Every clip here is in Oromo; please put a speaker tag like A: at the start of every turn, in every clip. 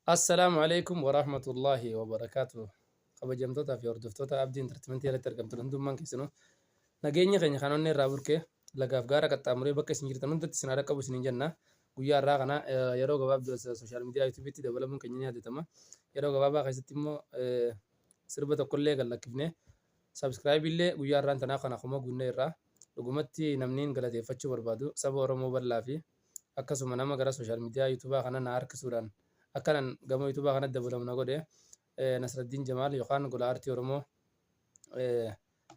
A: Assalaamu alaikum warahmatullaahi wabarakaatuh. Kabajamtootaa fi hordoftoota Abdii Entertainment jalatti argamtan hundummaan keessanuu nageenya keenya kan onnee irraa burqe lagaaf gaara qaxxaamuree bakka isin jirtan hundatti isin haa dhaqqabu isiniin jenna. Guyyaa har'aa kana yeroo gabaabduu as sooshaal miidiyaa yuutuubiitti dabalamuun keenya ni yaadatama. Yeroo gabaabaa keessatti immoo sirba tokkollee gad lakkifne Subscribe illee guyyaa har'aan tanaa kana kuma guunne irraa dhugumatti namniin galateeffachuu barbaadu saba Oromoo bal'aa fi akkasuma nama gara social media youtubaa kana na harkisuudhaan akkanan gama youtubaa kanatti dabalamu na godhe Nasraddiin Jamaal yookaan gola aartii Oromoo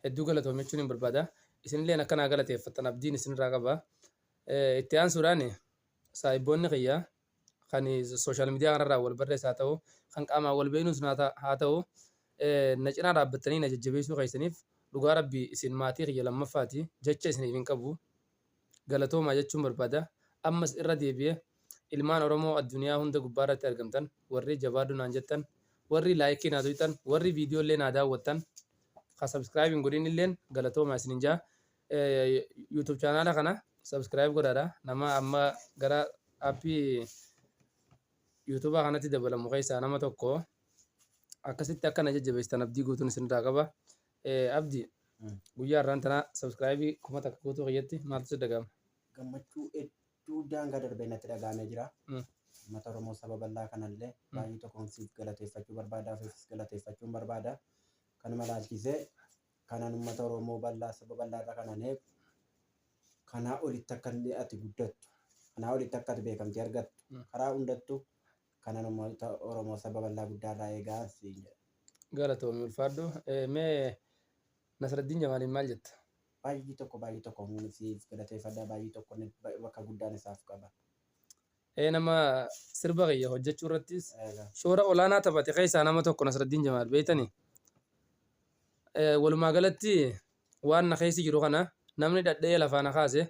A: hedduu galatoomi jechuun hin barbaada. Isinilleen akka naa galateeffattan abdiin isinirraa qaba. Itti aansuudhaan saahibboonni kiyya kan social media kanarraa wal barrees haa ta'u kan qaamaan wal beeknus haa ta'u na cinaa dhaabbattanii na jajjabeessuu keessaniif dhugaa rabbi isin maatii kiyya lammaffaati jecha isiniif hin qabu galatoomaa jechuun barbaada. Ammas irra deebi'ee ilmaan Oromoo addunyaa hunda gubbaa irratti argamtan warri jabaadhu naan jettan warri laayikii naa tuyxan warri viidiyoo illee naa daawwattan ka subscribe hin godhin illeen galatoomaa isinin jaa. YouTube chaanaala kana subscribe godhaadha. Nama amma gara aappii yuutuubaa kanatti dabalamu keessaa nama tokko akkasitti akka na jajjabeessitan abdii guutuun isinirraa qaba. Abdi, guyyaa har'aan tanaa subscribe 1000 guutuu kiyyatti maaltu si dhaga'ama?
B: Gammachuu hedduu daangaa darbee natti dhaga'amee jira. Uummata Oromoo saba bal'aa kanallee baay'ee tokkoon siif galateeffachuu barbaada, ofiifis galateeffachuun barbaada. Kanuma ilaalchisee kanan uummata Oromoo bal'aa saba bal'aa irra kanan eegu kanaa olitti akka inni ati guddattu, kanaa olitti akka ati beekamtii argattu, karaa hundattuu kanan uummata Oromoo saba bal'aa guddaa irraa eegaa siin jedha.
A: Galatoomi, ulfaadhu. Mee Nasraddiin Jamaaliin maal jetta?
B: Baay'ee tokko baay'ee tokko siif galateeffadha, baay'ee tokko bakka guddaan isaaf qaba.
A: Nama sirba kiyya hojjechuu irrattis shoora olaanaa taphate keessaa nama tokko Nasraddiin Jamaal beektanii. Walumaa galatti waan na keessa jiru kana namni dhadha'ee lafaa na kaase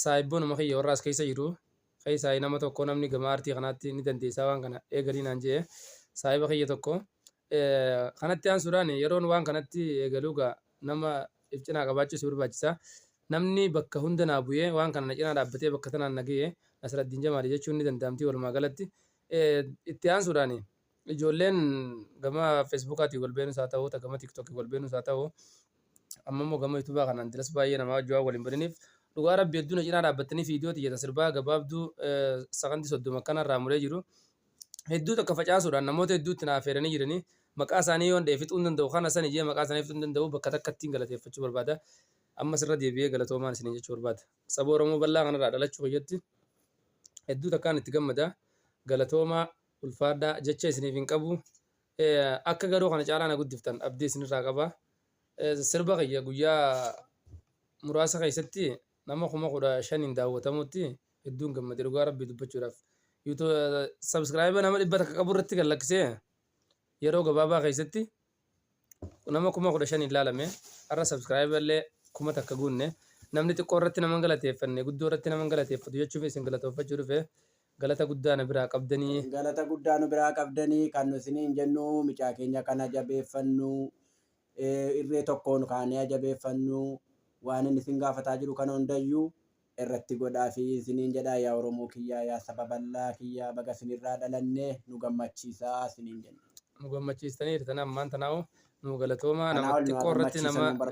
A: saahibboonuma kiyya warra as keessa jiru keessaa nama tokko namni gama aartii kanaatti ni dandeessaa waan kana eegalii naan jedhe saahiba kiyya tokko. Kanatti aansuudhaan yeroon waan kanatti eegaluu gaa nama if cinaa qabaachuu si barbaachisa. Namni bakka hunda naa bu'ee waan kana na cinaa dhaabbatee bakka tanaan na gahe Nasraddiin Jamaali jechuun ni danda'amti walumaa galatti. Itti aansuudhaan ijoolleen gama Feesbuukaatiin wal beenus haa ta'u, ta gama Tiiktookii wal beenus haa ta'u, amma immoo gama Yuutuubaa kanaan diras baay'ee namaa wajji waan wal hin bariniif dhugaa rabbi hedduu na cinaa dhaabbattanii viidiyoo tiyya ta sirbaa gabaabduu sakandii 30 akkanarraa muree jiru hedduu takka facaasuudhaan namoota hedduutti na afeeranii jiranii. Maqaa isaanii yoon dha'e fixuu hin danda'u, kana sani jee maqaa isaanii fixuu hin danda'u. Bakka takkattiin galateeffachuu barbaada. Ammas irra deebi'ee galatoomaan isiniin jechuu barbaada. Saba Oromoo bal'aa kanarraa dhalachuu kiyyatti hedduu takkaan itti gammada. Galatoomaa, ulfaadhaa, jecha isiniif hin qabu. Akka garuu kana caalaa na guddiftan abdii isinirraa qaba. Sirba kiyya guyyaa muraasa keessatti nama 15,000n daawwatamutti hedduun gammade dhugaa rabbii dubbachuudhaaf. Subscribe nama 100 qabu irratti gad lakkisee yeroo gabaabaa keessatti nama 15,000 ilaalame. Har'a subscribe illee 1000 guunne. Namni xiqqoo irratti nama hin galateeffanne guddoo irratti nama hin galateeffatu jechuuf isin galatoofachuu dhufe. Galata guddaa na biraa qabdanii.
B: Galata guddaa nu biraa qabdanii. Kan nu isiniin jennu micaa keenya kana jabeeffannu, irree tokkoon kaanee jabeeffannu. Waan inni isin gaafataa jiru kana hundayyuu irratti godhaafi isiniin jedha. Yaa Oromoo kiyyaa, yaa saba bal'aa kiyyaa, baga isinirraa dhalanne, nu gammachiisaa isiniin jenna.
A: Nu gammachiistanii jirtan ammaan tanaa'u nu galatoomaa.
B: Kanaa
A: nama
B: ol nu
A: xiqqoo irratti
B: gammachiisan
A: nama
B: nu barbaada.